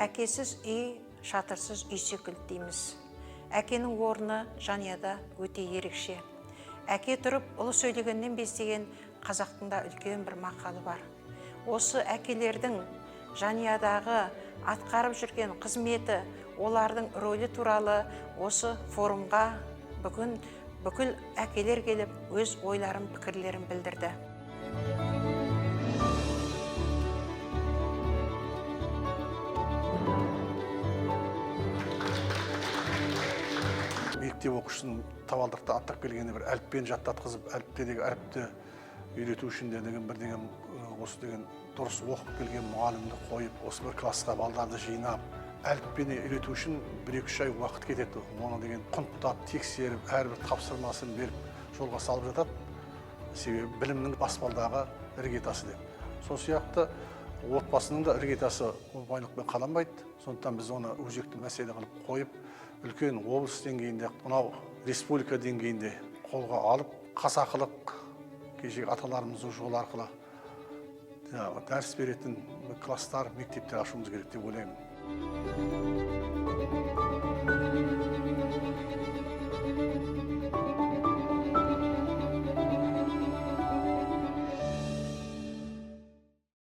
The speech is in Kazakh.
Әкесіз үй, шатырсыз үй секілді дейміз. Әкенің орны жанұяда өте ерекше. Әке тұрып, ұлы сөйлегеннен без деген қазақтың да үлкен бір мақалы бар. Осы әкелердің жанұядағы атқарып жүрген қызметі, олардың рөлі туралы осы форумға бүгін бүкіл әкелер келіп, өз ойларын, пікірлерін білдірді. Мектеп оқушысының табалдырықты аттап келгенде бір әліппені жаттатқызып, әліппедегі әріпті үйрету үшін де деген бір деген осы деген дұрыс оқып келген мұғалімді қойып, осы бір классқа балдарды жинап, әліппені үйрету үшін 1-2-3 ай уақыт кетеді. Оны деген құнттап, тексеріп, әрбір тапсырмасын беріп жолға салып жатады. Себебі білімнің баспалдағы іргетасы деп. Сол сияқты отбасының да іргетасы оңайлықпен қаланбайды. Сондықтан біз оны өзекті мәселе қылып қойып, үлкен облыс деңгейінде, мынау республика деңгейінде қолға алып, қазақылық кешегі аталарымыздың жолы арқылы жаңағы дәріс беретін класстар, мектептер ашуымыз керек деп ойлаймын.